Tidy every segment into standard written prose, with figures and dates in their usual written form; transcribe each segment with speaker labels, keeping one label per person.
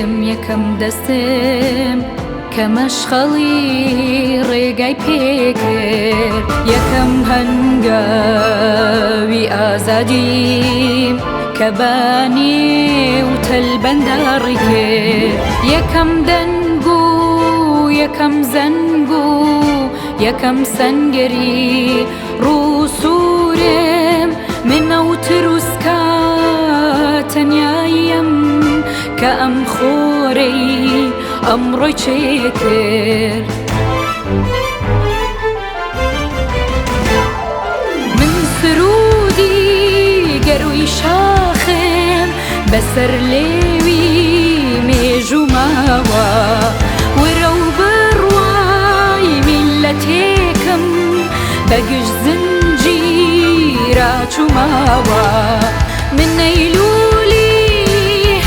Speaker 1: یەکەم دەستم کە مەشخەڵی ڕێگای پێکرد، یەکەم هەنگاوی ئازادیم کە بە نێو تەلبەندا ڕێی کرد، یەکەم دەنگ و یەکەم زەنگ و یەکەم سەنگەری ڕووسوورم، من ئەو تروسکە تەنیاییم کە ئەم خۆرەی ئەمڕۆی چێ کرد. من سروودی گەرووی شاخم بەسەر لێوی مێژوو ماوە، ورە و بڕوای میللەتێکم بە گژ زنجیرا چووماوە. من ئەیلوولی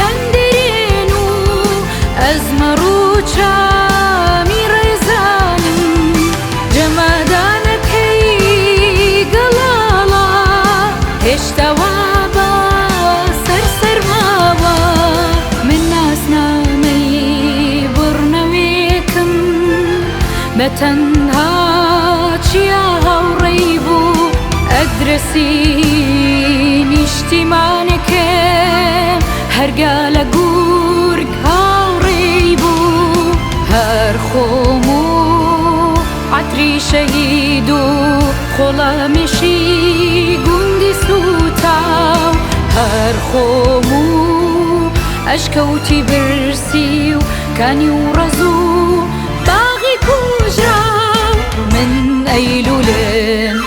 Speaker 1: هەندرێن و ئەزمەڕ و چامی ڕێزانم، جەمادانەکەی گەڵاڵە هێشتا وا بە سەر سەرماوە. من ناسنامەی بڕنەوێکم بە تەنها چیا هاوڕێی بوو، ئەدرەسی نیشتیمانێکم هەرگا لە گورگ هاوڕێی بوو، هەر خۆم و عەتری شەهید و خۆڵەمێشی گوندی سووتاو، هەر خۆم و ئەشکەوتی برسی و کانی و ڕەز و باغی کوژراو. من ئەیلوولم.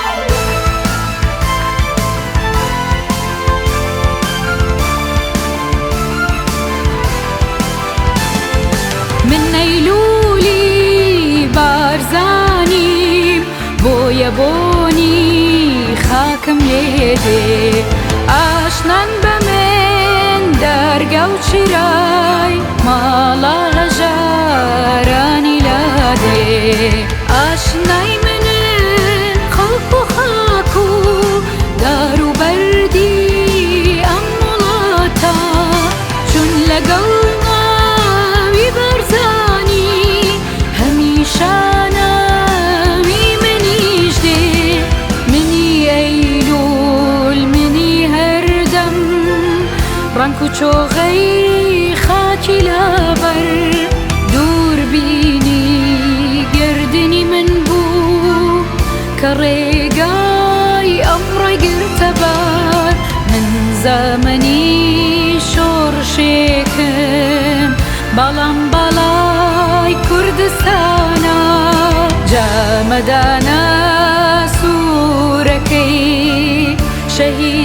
Speaker 1: من ئەیلوولی بارزانیم، بۆیە بۆنی خاکم لێ دێ. ئاشنان بە من دەرگا و چرای ماڵە هەژارانی لادێ. ئاشنای منن خەڵک و خاک و دار و بەردی ئەم وڵاتە، چون لەگەڵ ناوی بارزانی هەمیشە ناوی منیش دێ. منی ئەیلوول، منی هەردەم ڕەنگ و چۆغەی خاکی لەبەر، دووربینی گەردنی من بوو کە ڕێگای ئەمڕۆی گرتە بەر. من زەمەنی شۆڕشێکم، بەڵام باڵای کوردستانە، جامەدانە سوورەکەی شەهید.